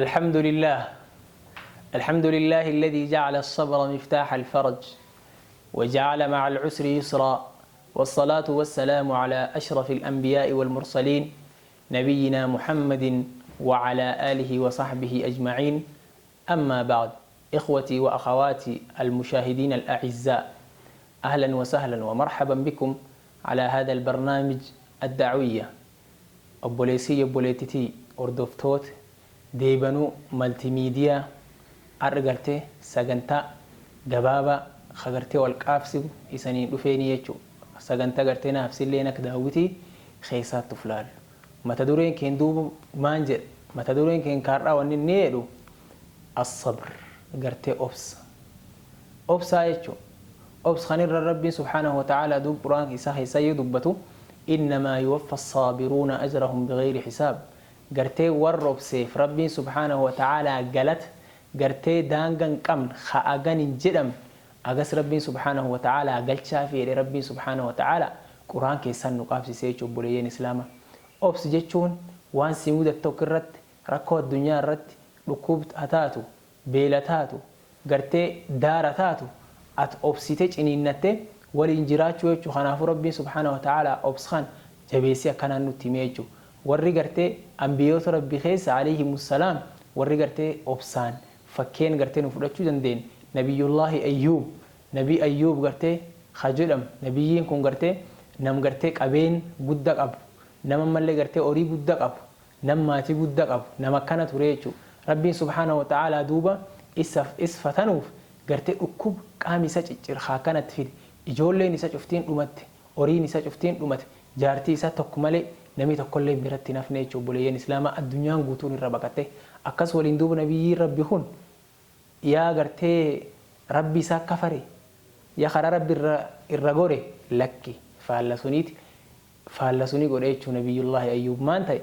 الحمد لله، الحمد لله الذي جعل الصبر مفتاح الفرج وجعل مع العسر يسرا، والصلاة والسلام على أشرف الأنبياء والمرسلين نبينا محمد وعلى آله وصحبه أجمعين. أما بعد، إخوتي وأخواتي المشاهدين الأعزاء، أهلا وسهلا ومرحبا بكم على هذا البرنامج الدعوية. Obboleessii obboleettitii hordoftoota Deebanuu Multimedia, har'a gartee sagantaa gabaabaa ka gartee wal qaabsisu isaniin dhufeenii jechuudha. Sagantaa gartee naafsilleen akka daawwitii keessaatti uf laallu. Mata dureen keen duuba maan jedha? Mata dureen keen kaarraa wanni inni jedhu الصبر, gartee obsa. Obsaa jechuudha. Obsa kan irra Rabbiin سبحانه وتعالى duub Quraan isaa keessa yoo dubbatu: إنما يوفى الصابرون أجرهم بغير حساب. Gartee warra obseef Rabbiin سبحانه وتعالى galata gartee daangaa hin qabne, ha'agan hin jedhamne agas Rabbiin سبحانه وتعالى galchaa fi jedhe. Rabbiin سبحانه وتعالى Quraan keessan nu qaabsisee jechuudha. Obboleeyyan Islaamaa, obsi jechuun waan si mudatu tokko irratti, rakkoo addunyaa irratti, dhukkub haa taatu, beela taatu, gartee daara taatu, ati obsite ciniinnattee waliin jiraachuu jechuudha. Kanaafuu Rabbiin سبحانه وتعالى obsa kan jabeessee akkanaan nutti himee jechuudha. Warri gartee ambiyoota Rabbi keessa عليهم السلام, warri gartee obsaan fakkeen gartee nu fudhachuu dandeenye, Nabiyullaahi Ayyuub. Nabi Ayyuub gartee ha jedhamu, nabiyyiin kun gartee nam gartee qabeen guddaa qabu, nama mallee gartee horii guddaa qabu, nam maatii guddaa qabu, nama akkana ture jechuudha. Rabbiin سبحانه وتعالى duuba isaaf isfatanuuf gartee dhukkub qaami isa ciccirhaa kanatti fide. Ijoolleen isa cuftiin dhumatte, horiin isa cuftiin dhumate, jaartii isaa tokko malee namni tokkollee biratti hin hafne jechuudha. Obboleeyyan Islaamaa, addunyaan guutuun irra baqatte. Akkas waliin duuba nabiyyiin Rabbi kun yaa gartee Rabbi isaa kafare, yaa karaa Rabbi irra gore? Lakki, faalla suniiti, faalla sunii godhe jechuudha. Nabiyyullaahi Ayyuub maan ta'e?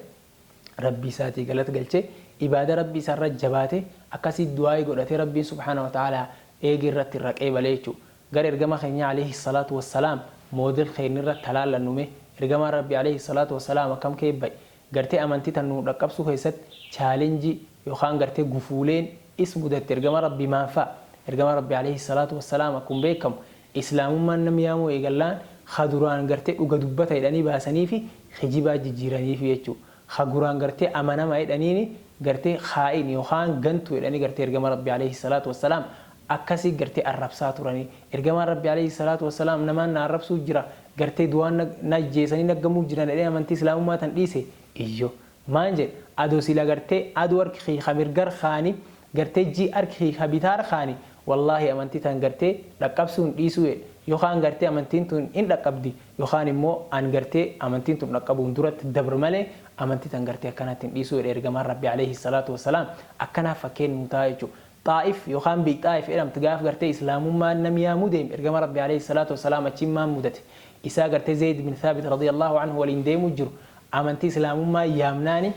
Rabbi isaatii galata galchee, ibaada Rabbi isaarra jabaate, akkasii du'aayii godhatee, Rabbiin سبحانه وتعالى eegi irratti irra qeebalee jechuudha. Gara ergama keenya عليه الصلاة والسلام, model keenya irra talaallannume, ergamaan Rabbi عليه الصلاة والسلام akkam keebba'e? Gartee amantii tan nu dhaqqabsuu keessatti challenge yookaan gartee gufuuleen is mudatte ergama Rabbi maan fa'a? Ergama Rabbi عليه الصلاة والسلام akkuma beekamu, Islaamummaan namni yaamuu eegallaan kaduraan gartee dhuga dubbata jedhanii baasanii fi kijibaa jijjiiraniif jechuudha. Haguraan gartee amanama jedhaniini gartee خائن yookaan gantu jedhanii gartee ergama Rabbi عليه الصلاة والسلام akkasii gartee arrabsaa turanii. Ergamaan Rabbi عليه الصلاة والسلام namaan na arrabsuu jira, gartee du'aan na ajjeesanii naggamuu jiran jedhee amantii Islaamummaa tan dhiise iyyo maan jedhe? Adoo sila gartee aduu harki ka mirgar kaani, gartee ji harki ka bitaar kaani, wallaahi amantii tan gartee dhaqqabsuun dhiisuu jedhe. Yookaan gartee amantiin tun hin dhaqqabdi, yookaan immoo an gartee amantiin tun dhaqqabuun duratti dabr malee amantii tan gartee akkanatti hin dhiisuu jedhe. Ergamaan Rabbi عليه الصلاة والسلام akkanaaf fakkeen nu ta'a jechuudha. Xaa'if yookaan biyyi Xaa'if jedhamtu gaaf gartee Islaamummaan namni yaamuu deeme, ergama Rabbi عليه الصلاة والسلام achiin maan mudate? Isaa gartee Zayd bin Thaabit رضي الله عنه waliin deemuu jiru, amantii Islaamummaa yaamnaani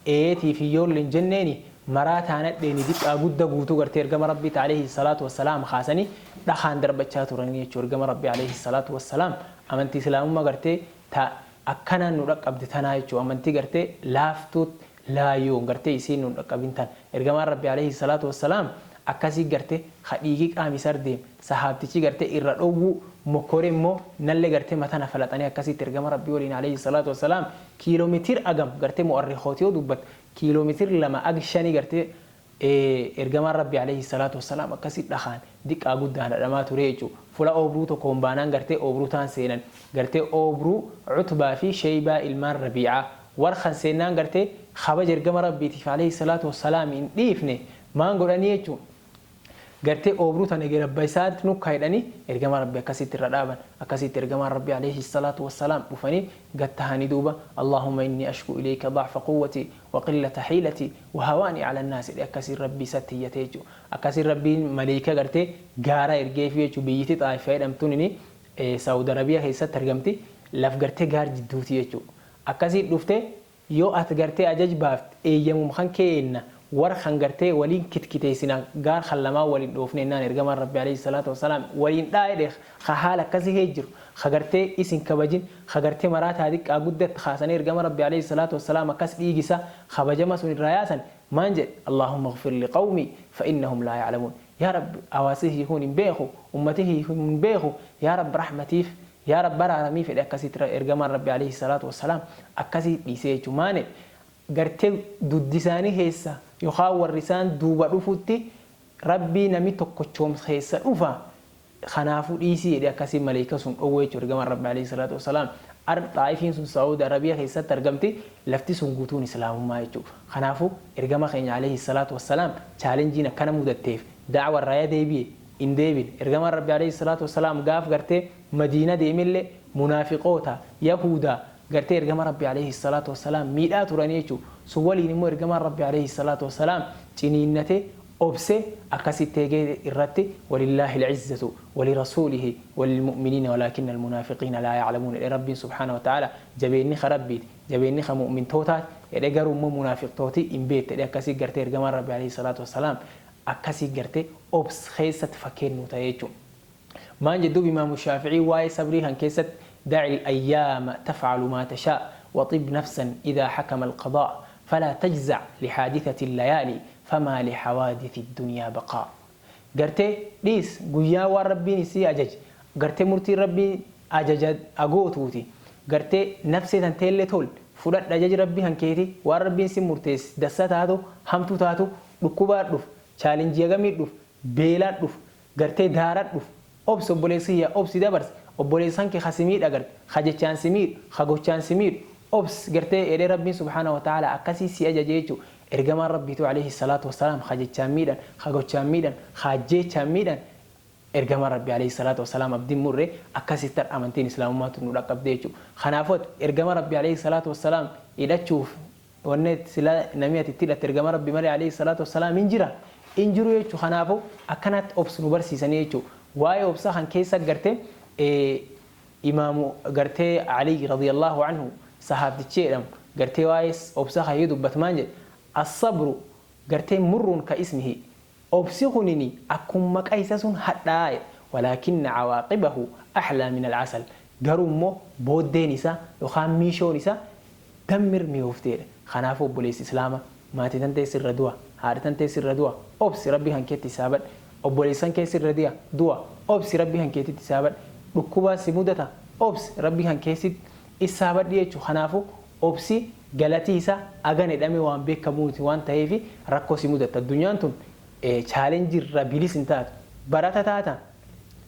eetii fi yoolleen jenneeni maraa taanadheeni diqqaa gudda guutuu gartee ergama Rabbii عليه الصلاة والسلام kaasanii dhakaan darbachaa turanii jechuudha. Ergama Rabbii عليه الصلاة والسلام amantii Islaamummaa gartee ta akkanaan nu dhaqqabde tanaa jechuudha. Amantii gartee laaftuut laayyoon gartee isiin nu dhaqqabin tan ergamaan Rabbi عليه الصلاة والسلام akkasii gartee hadhiigii qaami isar deem, sahaabtichi gartee irra dhowwuu mokkoree immoo nallee gartee matana falaxanii akkasitti ergama Rabbii waliin عليه الصلاة والسلام kiiloomeetir agam gartee mu'arrikhooti yoo dubbat kiiloomeetir 2 ag 5 gartee ergamaan Rabbi عليه الصلاة والسلام akkasii dhakaan diqqaa guddaan dhadhamaa ture jechuudha. Fula oobruu tokkoon baanaan gartee oobruu taan seenan, gartee oobruu Cutbaa fi Sheeybaa ilmaan Rabiicaa warra seennaan, gartee kabaja ergama Rabbiitiif عليه الصلاة والسلام hin dhiifne. Maan godhanii jechuudha? Gartee oobruu tana garabba isaatti nukkaa jedhanii ergama Rabbi akkasitti irra dhaaban. Akkasitti ergamaan Rabbi عليه الصلاة والسلام dhufanii gattahanii duuba: اللهم إني أشكو إليك ضعف قوتي وقلة حيلتي وهواني على الناس jedhe. Akkasiin Rabbii isatti iyyate jechuudha. Akkasiin Rabbiin maleeka gartee gaara ergeefi jechuudha. Biyyittii Xaayifaa jedhamtuun inni Saawud Arabiyaa keessatti argamti, laf gartee gaar jidduuti jechuudha. Akkasiin dhuftee yoo ati gartee ajaj baafte eeyyamum kan keenna warra kan gartee waliin kitkiteessina, gaar kan lamaan waliin dhoofne innaan, ergamaan Rabbi عليه الصلاة والسلام waliin dhaa jedhe. Ka haala akkasii hee jiru, ka gartee isin kabajin, ka gartee maraa taa xiqqaa guddatti kaasanii ergama Rabbi عليه الصلاة والسلام akkas dhiigisa kabajama sun irraa yaasan. Maan jedhe? Allaahumma ighfir liqawmii fa innahum laa ya'lamuun. Yaa Rabbi, hawaasi kiyya kun hin beeku, ummati kiyya kun hin beeku, yaa Rabbi rahmatiif, yaa Rabbi araaramiif jedhe. Akkasitti ergamaan Rabbi alayhi salaatu wassalaam akkasitti dhiisee jechuudha. Maan jedhe? Gartee duddi isaanii keessa yookaan warri isaan duuba dhufutti Rabbii nami tokkochoomsa keessa dhufa, kanaafuu dhiisii jedhe. Akkasiin maleeyka sun dhowwe jechuudha ergamaan Rabbi alayhi salaatu wassalaam. Xaa'ifiin sun Saa'uudi Arabiyaa keessatti argamti, lafti sun guutuun islaamummaa jechuudha. Kanaafuu ergama keenya alayhi salaatu wassalaam chaalenjiin akkana mudatteef da'wa irraa ya deebi'e? Hin deebine. Ergamaan Rabbi alayhi salaatu wassalaam gaaf gartee Madiina deemellee munaafiqoota, yahuudaa gartee ergama Rabbi alayhi salaatu wassalaam miidhaa turanii jechuudha. Sun waliin immoo ergamaan Rabbi alayhi salaatu wassalaam ciniinnatee obse akkasitti eegee irratti walillaahi al-izzatu walirasuulihi walilmu'miniina walaakinna al-munaafiqiina laa ya'lamuun jedhe Rabbiin subhaanahu wa ta'aala. Jabeenni ka Rabbiiti, jabeenni ka mu'mintootaati jedhe, garuu immoo munaafiqtooti hin beektu jedhe. Akkasii gartee ergamaan Rabbi alayhi salaatu wassalaam akkasii gartee obs keessatti fakkeen nuu ta'e jechuudha. Maan jedhu duuba Imaamu Shaafi'ii waa'ee sabrii kan keessatti? Da'il ayyaama taf'alu maa tashaa wa xib nafsan idhaa hakama al-qadaa falaa tajza' lihaadithati al-layaali famaa lihawaadithi ad-dunyaa baqaa. Gartee dhiis guyyaa waan Rabbiin isii ajaje, gartee murtiin Rabbiin ajaja agootuuti, gartee nafsee tanteellee tol fudhadha ajaji Rabbii kan keeti. Waan Rabbiin si murteesse dassa taatu, hamtuu taatu, dhukkubaa dhuf, chaalenjii hagamii dhuf, beelaa dhuf, gartee daara dhuf, obsi. Obboleessi kiyya, obsi, dabarsi. Obboleessan kee ka si miidha, garte ka jechaan si miidhu, ka gochaan si miidhu, obsi gartee jedhee Rabbiin subhaanahu wa ta'ala akkasii si ajaje jechuu. Ergamaan Rabbiitu alayhi salaatu wassalaam ka jechaan miidhan, ka gochaan miidhan, ka ajjeechaan miidhan, ergamaan Rabbi alayhi salaatu wassalaam abdiin murre. Akkasitti amantiin islaamummaatu nu dhaqqabde jechuu. Kanaafuu ati ergama Rabbi alayhi salaatu wassalaam hidhachuuf wanni sila namni ati itti hidhatte ergama Rabbi malee alayhi salaatu wassalaam hin jira? Hin jiru jechuu. Kanaafuu akkanatti obsu nu barsiisanii jechuu. Waa'ee obsaa kan keessa garte imaamu gartee Ali radiyallahu anhu sahaabtichi jedhamu gartee waa'ee obsaa kan yoo dubbatu maan jedhe? As-sabru gartee murruun ka ismihi, obsi kunini akkuma maqaa isa sun hadhaa'e, walaakinna cawaaqibahu ahlaa min al-asal, garuu immoo booddeen isaa yookaan miishoon isaa dammir mi'oofteedha. Kanaafuu obboleessi islaama, maatii tan teessi irra du'a, haadha tan teessi irra du'a, obsi, Rabbi kan keetti hisaabadh. Obboleessan keessi irra di'a du'a, obsi, Rabbi kan keetitti hisaabadh. Dhukkubaa si mudata, obsi, Rabbi kan keessi hisaabadhi jechu. Kanaafuu obsi galatii isaa agan jedhame waan beekamuuti waan ta'eefi rakkoo si mudatta. Addunyaan tun chaalenjii irraa bilis hin taatu. Barata taata,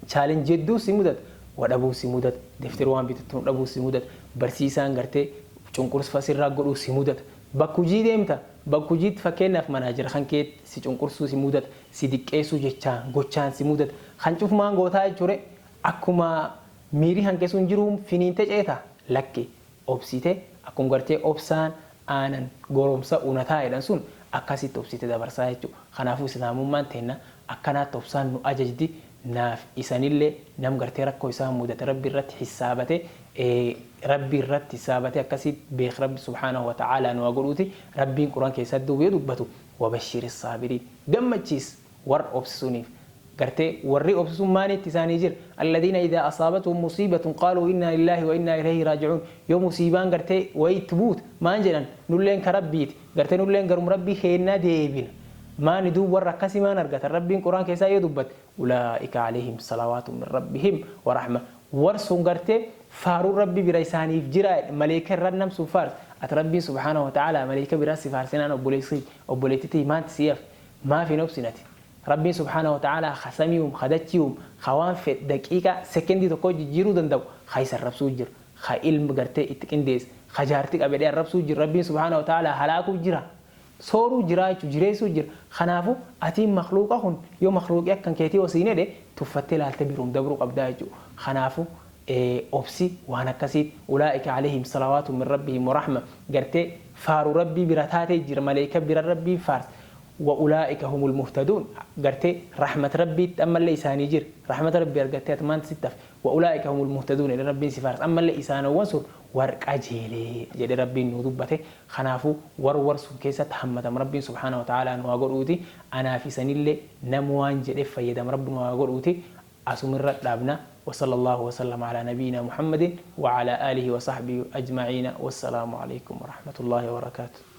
chaalenjii hedduu si mudata. Wa dhabuu si mudata, deftera waan bitattu dhabuu si mudata, barsiisaan gartee cunqursa sirraa godhuu si mudata. Bakka hojii deemta, bakka hojiitti fakkeenyaaf manaajira kan keetti si cunqursuu si mudata, si diqqeessuu jechaan gochaan si mudata. Kan cufumaan gootaa jechuure? Akkuma miirii hanqisuun jiruun finiinte ceeta? Lakki, obsite. Akkuma gartee obsaan aanan goromsa unataa jedhan sun, akkasitti obsite dabarsaa jechuudha. Kanaafuu islaamummaan teenna akkanaatti obsaan nu ajajdi. Naaf isanillee nam gartee rakkoo isaan mudate Rabbi irratti hisaabate, Rabbi irratti hisaabate akkasitti beek. Rabbi subhaanahu wa ta'aalaa nu haa godhuuti. Rabbiin Quraan keessatti duuba yoo dubbatu, wabashshiri saabiriin, gammachiis warra obsisuniif. Gartee warri obsisuun maanitti isaanii jira? Alladhiina idaa asaabatuhum musiibatun qaaluu innaa lillaahi wa innaa ilayhi raaji'uun. Yoo musiibaan gartee wayii itti buute maan jedhan? Nulleen ka Rabbiiti, gartee nulleen garum Rabbii keennaa deebina. Maani duub warra akkasii maan argatan? Rabbiin Quraan keessaa yoo dubbate, ulaa'ika alayhim salawaatu min rabbihim wa rahma, war sun gartee faaruun Rabbi bira isaaniif jira. Maleeka irra nam sun faarse. Ati Rabbiin subhaanahu wa ta'ala maleeka biraa si faarsinaan, obboleessi obboleettitii maanti si hafe? Maaf hin obsinati? Rabbiin subhaanahu wa ta'ala ka samii'um, ka dachii'um, ka waan fedhe daqiiqaa sekendii tokko jijjiiruu danda'u ka isa arrabsuu jira, ka ilma gartee itti qindeesse, ka jaarti qabedhee arrabsuu jira. Rabbiin subhaanahu wa ta'ala halaakuu jira, sooruu jira jechuudha, jireessuu jira. Kanaafuu atiin makluuqa kun yoo makluuqii akkan keetii osiin jedhe tuffattee laalte biruum dabruu qabdaa jechuudha. Kanaafuu obsi waan akkasii ulaa'ika alayhim salawaatu min rabbihim wa rahma, gartee faaru Rabbii bira taatee jira, maleeka bira Rabbiin faarsa. Wa ulaa'ika humul muhtaduun, gartee rahmat Rabbiitti ammallee isaanii jira. Rahmata Rabbii argattee ati maanti sitti hafe? Wa ulaa'ika humul muhtaduun jedhe Rabbiin si faarsa. Ammallee isaanowwan sun war qajeelee jedhe Rabbiin nuu dubbate. Kanaafuu war sun keessatti hammatam Rabbiin subhaanahu wa ta'aalaa nu haa godhuuti. Anaaf isanillee nam waan jedheef fayyadam Rabbi nu haa godhuuti. Asumirra dhaabna. وصلى الله وسلم على نبينا محمد وعلى آله وصحبه أجمعين، والسلام عليكم ورحمة الله وبركاته.